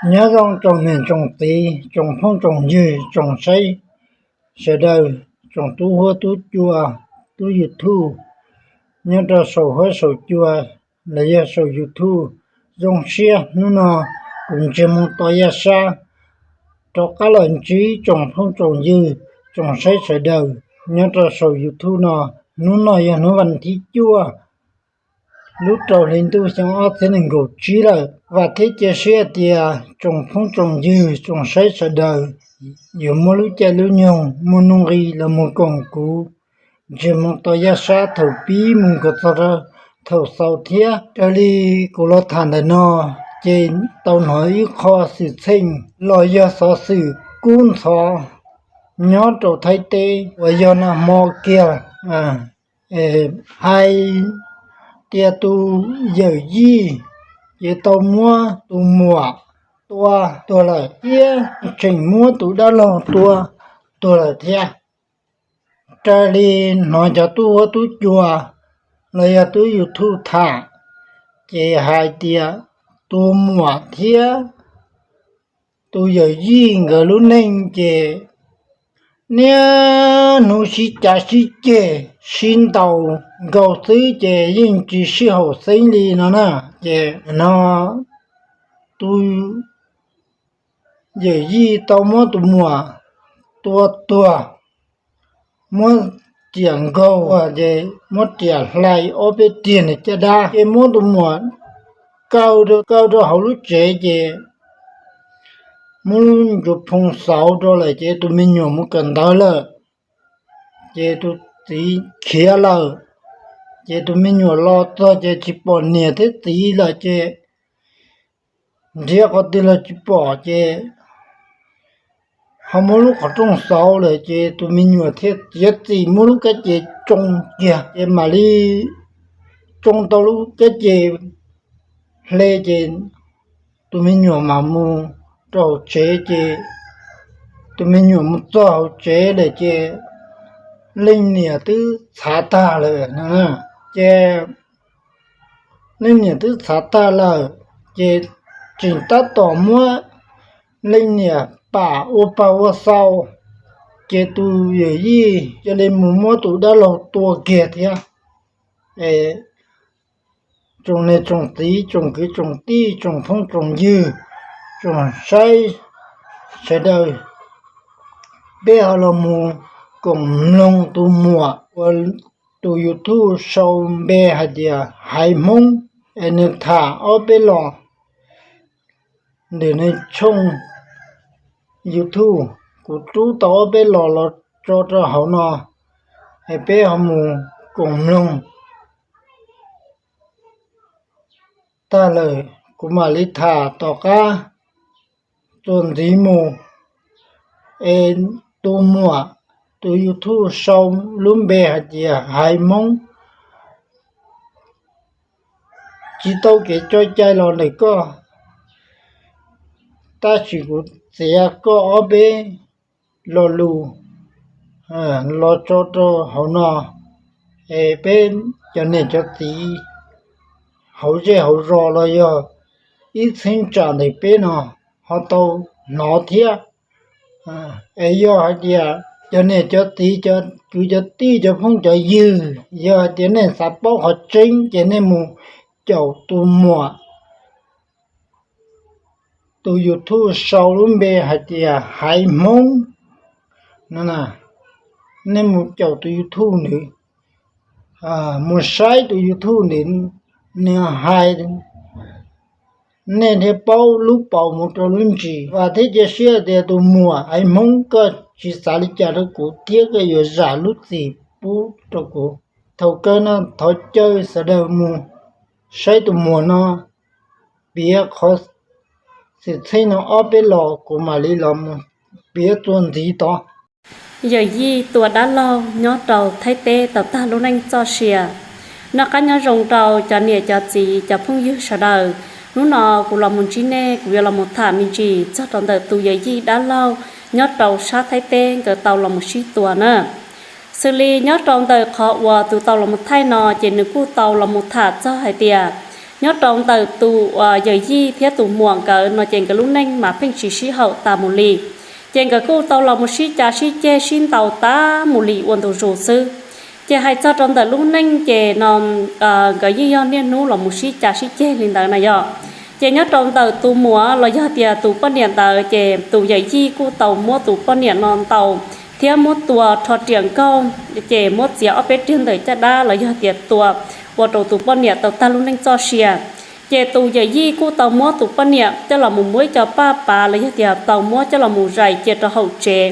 Nyob zoo tsoom niam tsoom txiv, tsoom phooj tsoom ywg, tsoom saib sawv daws, tsoom tub huab tub cua, tub YouTube nyob rau saum huab saum cua los yog saum YouTube. Zoo siab hnub no kuv Ntsiag Moo Tos Yaj Sab rov qab los ntsib tsoom phooj tsoom ywg, tsoom saib sawv daws nyob rau saum YouTube no. Hnub no yog hnub vas thib cuaj lub rau hli ntuj xyoo ob txhiab nees nkaum tsib lawm. Vam thiab cia siab tias tsoom phooj tsoom ywg, tsoom saib sawv daws yuav muab lub caij lub nyoog muaj nuj nqis los mus koom kuv Ntsiag Moo Tos Yaj Sab thaum pib mus kom txog thaum xaus thiab. Raws li kuv los tham ntawm no, ces tau hnov ib qho xwm txheej los yog xov xwm kub ntxhov nyob rau Thaib teb uas yog nag hmo kiag, hais tias tus yawm yij ces tau muab tus muam tua tuag lawm thiab tseem muab tus dab laug tua tuag lawm thiab. Raws li hnov cov tub huab tub cua los yog tub YouTube tham, ces hais tias tus muam thiab tus yawm yij nkawd lub neej ces niaj hnub sib cav sib ceg sib ntaus nkaus xwb ces yeej tsis sib haum xeeb li no na. Ces no tus yawm yij tau muab tus muam tua tuag, muab riam nkaug ces muab riam hlais ob peb riam nws caj dab, ces muab tus muam kaw rau, kaw rau hauv lub tsev ces muab lub ncuav phoo xauv rau lawm ces tus me nyuam mus kawm ntawv lawm, ces tus txiv khiav lawm. Ces tus me nyuam los txog ces tsis pom niam thiab txiv lawm ces nrhiav qhov twg los tsis pom ces ho muab lub qhov rooj xauv lawm ces tus me nyuam thiaj txiav txim muab lub kab ce tsoo kiag ces mam li tsoo tau lub kab ce hle ces tus me nyuam mam mus rau hauv tsev ces tus me nyuam mus txog hauv tsev lawm ces leej niam twb txhav tag lawm no. Ces leej niam twb txhav tag lawm ces tseem tab tom muab leej niam pam ua pag ua xau, ces tus yawm yij cia li mus muab tus dab laug tua kiag thiab. Tsoom niam tsoom txiv, tsoom kwv tsoom tij, tsoom phooj tsoom ywg, tsoom saib sawv daws, peb ho los mus koom mloog tus muam uas tus YouTube sau npe hais tias Haiv Hmoob es nws tham ob peb los ntawm nws tshooj YouTube. Kuv rub tau ob peb los los tso rau hauv no es peb ho mus koom mloog. Tag lawm kuv mam li tham tom qab txuas ntxiv mus. Es tus muam, tus YouTube sau lub npe hais tias Haiv Hmoob, tsis tau kev tso cai los ntawm koj, tab sis kuv txiav koj ob peb lo lus los tso rau hauv no es peb cov niam cov txiv hauv zej hauv zos los yog ib txheeb tsam ntawm peb no ho tau hnov thiab. Es yog hais tias cov niam cov txiv, cov kwv cov tij, cov phooj cov ywg, yog hais tias nej xav paub qhov tseeb ces nej mus caum tus muam, tus YouTube sau lub npe hais tias Haiv Hmoob no. Nej mus caum tus YouTube ntawd, mus saib tus YouTube ntawd, nws hais, nej thiaj paub lub paus mus rau lub ntsis. Vam thiab cia siab tias tus muam Haiv Hmoob koj tsis xav li cas rau kuv thiab koj yuav zam lub txim pub rau kuv. Thaum kawg no thov caw sawv daws mus saib tus muam no, piav qhov xwm txheej no ob peb los kuv mam li los mus piav txuas ntxiv tod. Yawm yij tua dab laug nyob rau Thaib teb tau tag lub neej txoj sia. Noj qab nyob zoo rau cov niam cov txiv cov phooj ywg sawv daws. Hnub no kuv los mus ntsib nej, kuv yuav los mus tham me ntsis txog rau ntawm tus yawm yij dab laug nyob rau sab Thaib teb nkawd tau los mus sib tua na. Xws li nyob rau ntawm qhov uas tus tau los mus thaij no ces nws kuj tau los mus tham txog hais tias Nyob rau ntawm tus yawm yij thiab tus muam nkawd no ces nkawd lub neej mas pheej tsis sib haum tas mus li. Ces nkawd kuj tau los mus sib cav sib ceg sib ntaus tas mus li ua ntu zus xwb. Ces hais txog rau ntawm lub neej ces no nkawd yeej yog niaj hnub los mus sib cav sib ceg li ntawd na yom. Ces nyob rau ntawm tus muam los yog tias tus poj niam ntawd ces tus yawm yij kuj tau muab tus poj niam no ntaus thiab muab tua rho riam nkaug, ces muab txiav ob peb riag ntawm caj dab los yog tias tua ua rau tus poj niam tau tag lub neej txoj sia. Ces tus yawm yij kuj tau muab tus poj niam coj los mus muab ib co paj pav los yog tias tau muab coj los mus zais cia rau hauv tsev,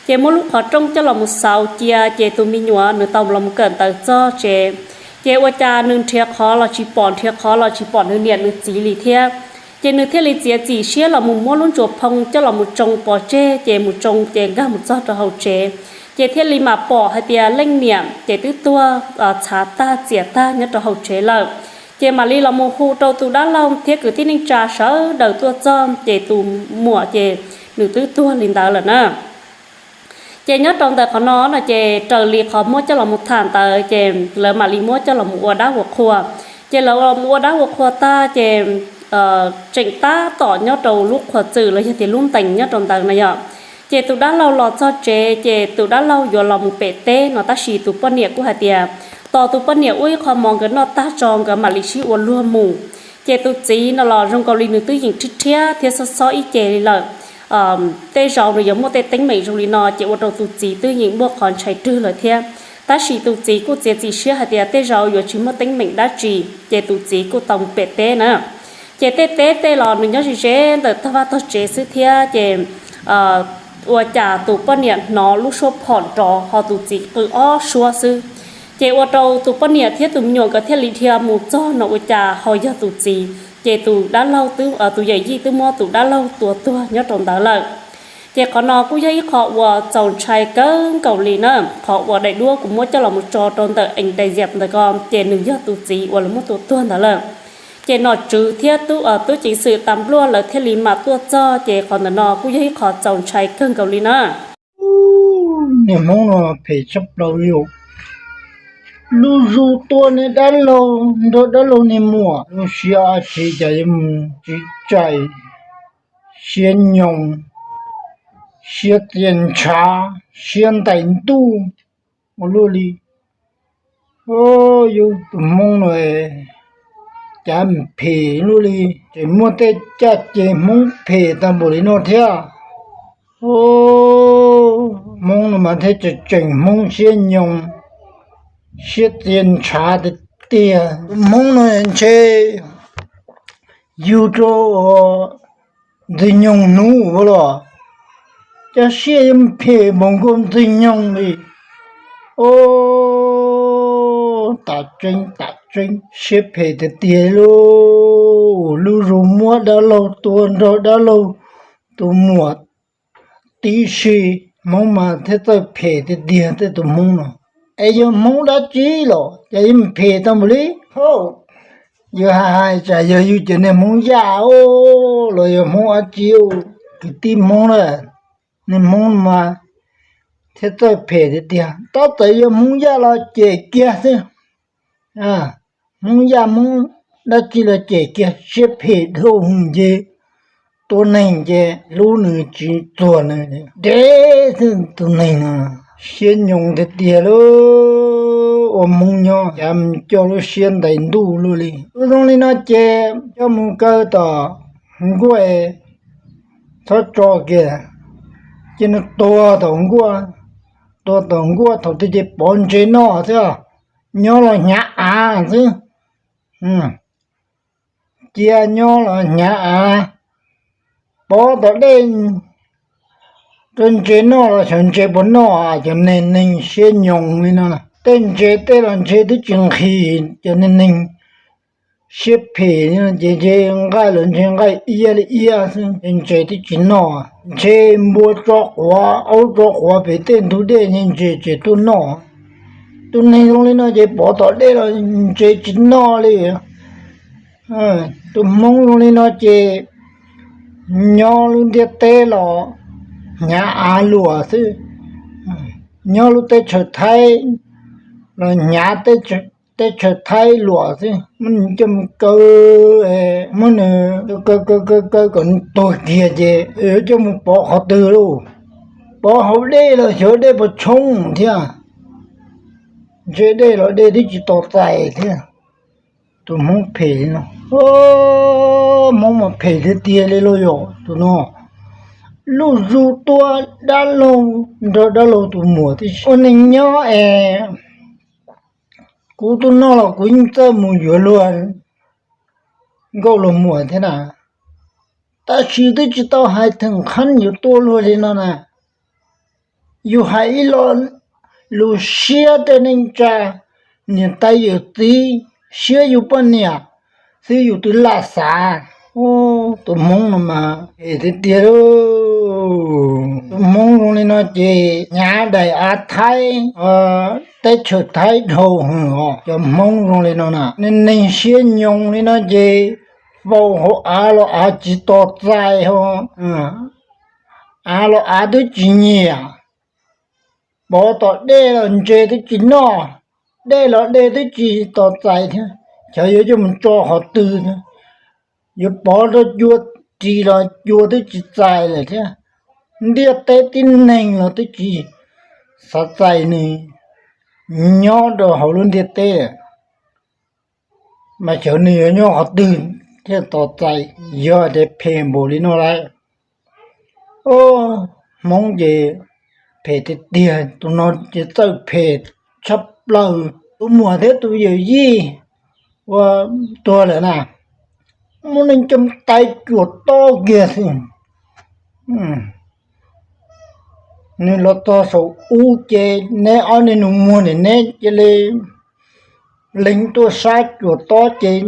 ces muab lub qhov rooj coj los mus xauv cia, ces tus me nyuam nws tau los mus kawm ntawv txog tsev, ces ua cas nws nrhiav qhov los tsis pom, nrhiav qhov los tsis pom nws niam nws txiv li thiab. Ces nws thiaj li txiav txim siab los mus muab lub ntsuas phoo coj los mus tsoo pov tseg, ces mus tsoo ces nkag mus txog rau hauv tsev, ces thiaj li mam pom hais tias leej niam ces twb tuag txhav tag txias tag nyob rau hauv tsev lawm. Ces mam li los mus hu rau tus dab laug thiab kwv tij neej tsa sawv daws tuaj txog, ces tus muam ces nws twb tuag li ntawd lawm na. Ces nyob rau ntawm qhov no no ces raws li qhov muab coj los mus tham ntawd ces lawv mam li muab coj los mus ua dab ua qhua. Ces lawv los mus ua dab ua qhua tag ces tseem tab tom nyob rau lub qhuav txwm los yog tias lub ntees nyob rau ntawd na yom. Ces tus dab laug los txog tsev ces tus dab laug yuav los mus pem teb no tab sis tus poj niam kuj hais tias tos tus poj niam ua ib qho mov nkawd noj tag tso nkawd mam li sib ua luag mus. Ces tus txiv no los zoo nkaus li nws twb yeem rhiab rhiab thiab xob xob ib ce li lawm. Tej zaum nws yuav muaj tej teeb meem zoo li no ces ua rau tus txiv twb yeem muaj qhov ntshai rwg lawm thiab. Tab sis tus txiv kuj txiav txim siab hais tias tej zaum yuav tsis muaj teeb meem dab tsi, ces tus txiv kuj tau mus pem teb na. Ces tej teb tej los nws nyob ze ze ntawm tog vaj tog tsev xwb thiab ces ua cas tus poj niam hnov lub suab phom nrov ho tus txiv qw ob suab xwb. Ces ua rau tus poj niam thiab tus me nyuam nkawd thiaj li dhia mus txog no ua cas ho yog tus txiv, ces tus dab laug, tus yawm yij twb muab tus dab laug tua tuag nyob rau ntawd lawm. Ces qhov no kuj yog ib qho uas txaus ntshai kawg nkaus li na. Qhov uas daim duab kuv muab coj los mus tso rau ntawm ees daim ziam ntawd ko ces nws yog tus txiv uas lawv muab tua tuag ntawd lawm. Ces nom tswv thiab tub ceev xwm tas npluaj lawv thiaj li mam tuaj txog, ces qhov ntawm no kuj yog ib qho txaus ntshai kawg nkaus li na. Niag Hmoob no phem tshaj plaws li. Lub zug tua niag dab laug nrog dab laug niag muam, lub siab dab tsi cas yuav mus tsis tsaim, siab nyoos, siab txia ntshav, siab ntais ntuj ua luaj li. Yus tus Hmoob no cas phem luaj li, tseem muaj tej caj ces Hmoob phem tag npaum li no thiab. Hmoob no mas thiaj tseem tseem Hmoob siab nyoos, siab txia ntshav tiag tiag. Tus Hmoob no ntshe yug rau ntxwg nyoog hnub ua los, cov siab yuav phem npaum nkaus ntxwg nyoog li. Tam tseeb, tam tseeb siab phem tiag tiag lauj. Lub zug muab dab laug tua nrog dab laug tus muam tib si, Hmoob mas thiaj txawj phem tiag tiag tej tus Hmoob no. Es yog Hmoob dab tsi los cas yuav phem tau npaum li? Hauj, yus hais hais tsam yog yus cov niag Hmoob Yaj los yog Hmoob dab tsi, kwv tij Hmoob na, niag Hmoob no mas thiaj txawj phem tiag tiag. Tab txawm yog Hmoob Yaj los cem kiag xwb. Hmoob Yaj Hmoob dab tsi los cem kiag, siab phem dhau hwv ces tua neeg ces hlub nws tsis txuag nws, deb xwb tus neeg no. Siab nyoos tiag tiag lauj, ua Hmoob nyob cas coj lub siab ntais ntuj luaj li. Lub zoo li no ces coj mus kaw tom nkuaj, txhob tso kiag, cia nws tuag tom nkuaj. Tuag tom nkuaj thaum twg ces pov ntses noj xwb, nyob los hnyav av xwb. Cia nyob los hnyav av, pov tom dej rau ntses noj los xyov ntses puas noj. Cov neeg neeg siab nyoos li no, tej ntses tej los ntses twb tsis nqhis, cov neeg neeg siab phem ces ntses nqaij los ntses nqaij iab li iab xwb, ntses twb tsis noj. Ntshe npua tso quav, aub tso quav pem tej ntug dej, ntses tseem tuaj noj. Tus neeg zoo li no ces pov tom dej los ntses tsis noj li. Tus Hmoob zoo li no ces nyob lub ntiaj teb los hnyav av luam xwb, nyob lub teb chaws Thaib los hnyav teb chaws teb chaws Thaib luam xwb, muab nws coj mus kaw, muab nws kaw kaw kaw kaw kom nws tuag kiag ces yuav coj mus pov qhov twg lauj? Pov hauv dej los xyov dej puas tshoob thiab, ntshe dej los dej twb tsis tos txais thiab. Tus Hmoob phem li no, Hmoob mas phem tiag tiag li lauj yom. Tus no lub zug tuaj dab laug nrog dab laug tus muam tib si ua neej nyob es kuv tuaj noj los kuv yeej txawj mus yuav luag nkauj luag muam thiab na. Tab sis twb tsis tau hais theem qhab yuav tuaj luag li no na. Yus hais ib lo lus siab tej neej tsa, niam tais yawm txiv, siab yus poj niam xwb yus twb lam xav. Tus Hmoob no mas phem tiag tiag lauj. Tus Hmoob zoo li no ces hnyav daim av Thaib, teb chaws Thaib dhau hwv os. Cov Hmoob zoo li no na, neeg siab nyoos li no ces faus hauv av los av tsis tos txais ho, av los av twb tsis nyiam. Pov tom dej los ntses twb tsis noj, dej los dej twb tsis tos txais thiab, xyov yuav coj mus tso qhov twg thiab. Yuav pov rau cua ris los cua twb tsis txais lawm thiab. Ntiaj teb tib neeg los twb tsis xav txais nws nyob rau hauv lub ntiaj teb, mas xyov nws yuav nyob qhov twg thiaj tos txais. Yog tias phem npaum li no lawm, Hmoob ces phem tiag tiag. Tus no ces txawj phem tshaj plaws. Tus muam thiab tus yawm yij uas tuag lawm na, muab neeg coj tais cuam tob kiag xwb. Nws los txog saum ub ces neb ob niag nus muag nim neb cia li leeg tuaj sab cuam tob ces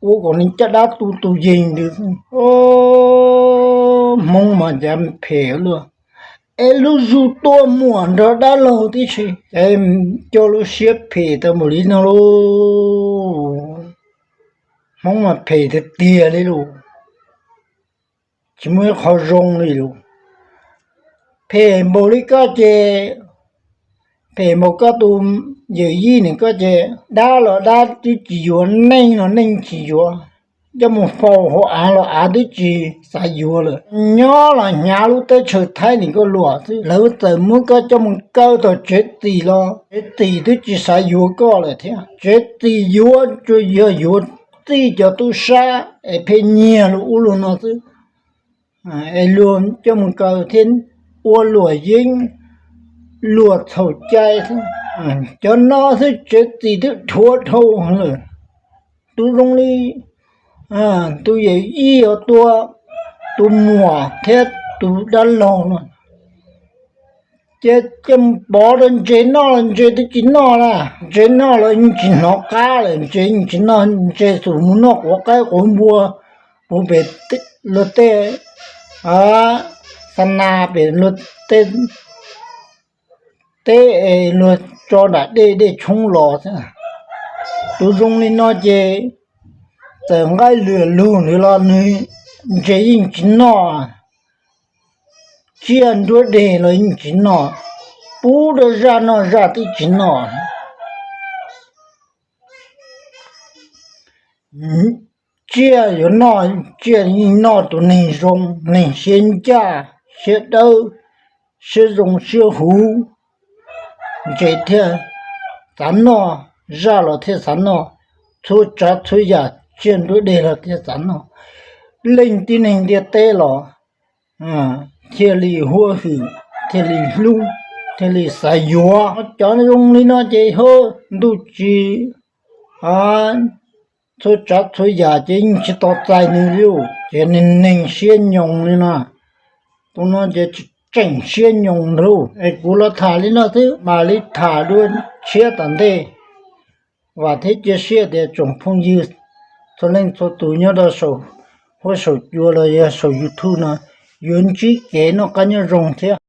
ua kom nws caj dab tu tus yees ntawd xwb. Hmoob mas cav phem luaj, es lub zug tuaj muam nrog dab laug tib si, ces coj lub siab phem tau npaum li no lauj. Hmoob mas phem tiag tiag li lauj, tsis muaj ib qho zoo li lauj. Phem npaum li koj ces, phem npaum koj tus yawm yij nim koj ces dab los dab twb tsis yuav, neeg los neeg tsis yuav, coj mus faus hauv av los av twb tsis xav yuav lawm. Nyob los hnyav lub teb chaws Thaib nim koj luam xwb, lawv txawm muab koj coj mus kaw tom tsev txim los tsev txim twb tsis xav yuav koj lawm thiab. Tsev txim yuav tsuas yog yuav txij cov tub sab es pheej nyiag luag ub luag no xwb, es luag coj mus kaw thiab ua luam yeeb luam txhaum cai xwb. Cov no xwb tsev txim twb dhuav dhau lawm. Tus zoo li tus yawm yij uas tua tus muam thiab tus dab laug no, ces coj mus pov rau ntses noj los ntses twb tsis noj na, ntses noj los yeej tsis hnov qab lawm, ntses yeej tsis noj, ntses xum mus noj quav qaib quav npua puag pem luag tej xa nas pem luag tej teb es luag tso nram dej dej tshoob los xwb. Tus zoo li no ces txawm nqaij lwm lug nws los nws ntses yeej tsis noj, tsiaj nruab deg los yeej tsis noj, pub rau zaj noj zaj twb tsis noj. Tsiaj yuav noj, tsiaj yeej noj tus neeg zoo, neeg siab ncaj siab dawb, siab zoo siab huv, ntses thiaj xav noj, zaj los thiaj xav noj, txhua tsav txhua yam tsiaj nruab deg los thiaj xav noj. Leej tib neeg ntiaj teb los thiaj li huab hwm, thiaj li hlub, thiaj li xav yuav. Cov zoo li no ces hab ntuj tsis, txhua tsav txhua yam ces yeej tsis tos txais nws li, ces neeg siab nyoos li no. Tus no ces tseem siab nyoos lauj. Es kuv los tham li no xwb, mam li tham dua tshiab tom ntej. Vam thiab cia siab tias tsoom phooj ywg txhua leej txhua tus nyob rau saum huab saum cua los yog saum YouTube no yuav ntsib kev noj qab nyob zoo thiab.